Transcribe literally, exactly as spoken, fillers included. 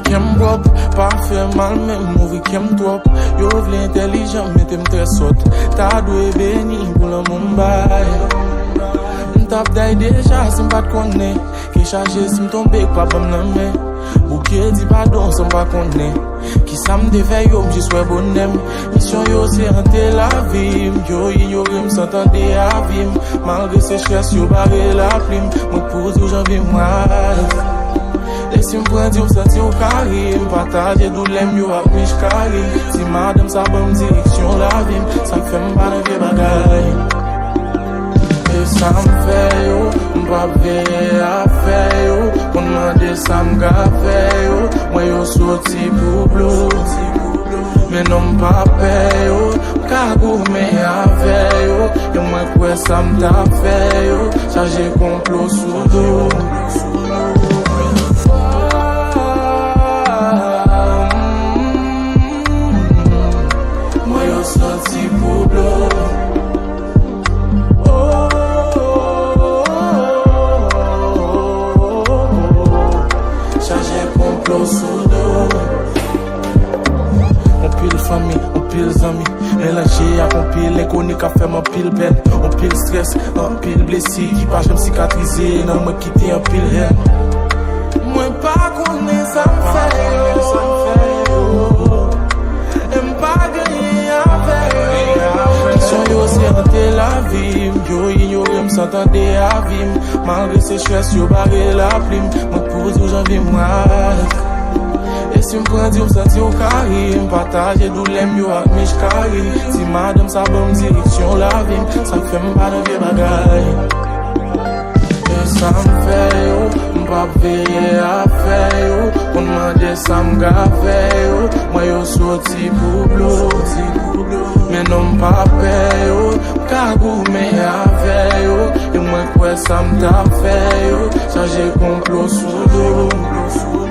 Kè m pwòp, pa fè mal menm, ouvri kè m twòp. Yo vle entèlijan, mete m trè sòt. Ta dwe beni pou lanmou m bay. M t ap day deja si m pa t konnen. Ke chaje si m tonbe, k pa ban m nan men. Bouke di padon san m pa konnen. Kisa m te fè yo, m jis wè bonè m. Misyon yo se hante lavi m. Yo inyore m san tande avi m. Malgre sechrès yo bare lapli m. Mwen pou di w jan vi m raz. E si m pran di w santi w ka ri, m pataje doulè m yo ak Mich Kari. Ti madanm sa ban m direksyon lavi m, sa k fè m pa nan vye bagay. E sa m fè yo, m p ap veye afè yo. Konn mande sa m ka fè yo, mwen yo soti pou blo. Men non m pa pè yo, m ka goumen avè yo. E mwen kwè sa m t ap fè yo, chaje konplo sou do. Mwen yo soti pou blo. Chaje konplo sou do. Anpil fanmi, anpil zanmi, melanje ak anpil enkoni k ap fè m anpil pèn. Anpil strès, anpil blesi ki pa janm sikatrize nan mwen kite anpil hèn. Mwen pa konnen sa m fè yo. E m pa genyen avè yo. Kesyon yo se hante lavi m. Yo inyore m san tande avi m. Malgre sechrès yo bare lapli m. Mwen pou di w jan vi m raz. E si m pran di w santi w ka ri. M pataje doulè m yo ak Mich Kari. Ti madanm sa ban m direksyon lavi m. Sa k fè m pa nan vye bagay. E sa m fè yo, m p ap veye afè yo. Konn mande sa m ka fè yo. Mwen yo soti pou blo. Men non m pa pè yo, m ka goumen avè yo. E mwen kwè sa m t ap fè yo, chaje konplo sou do.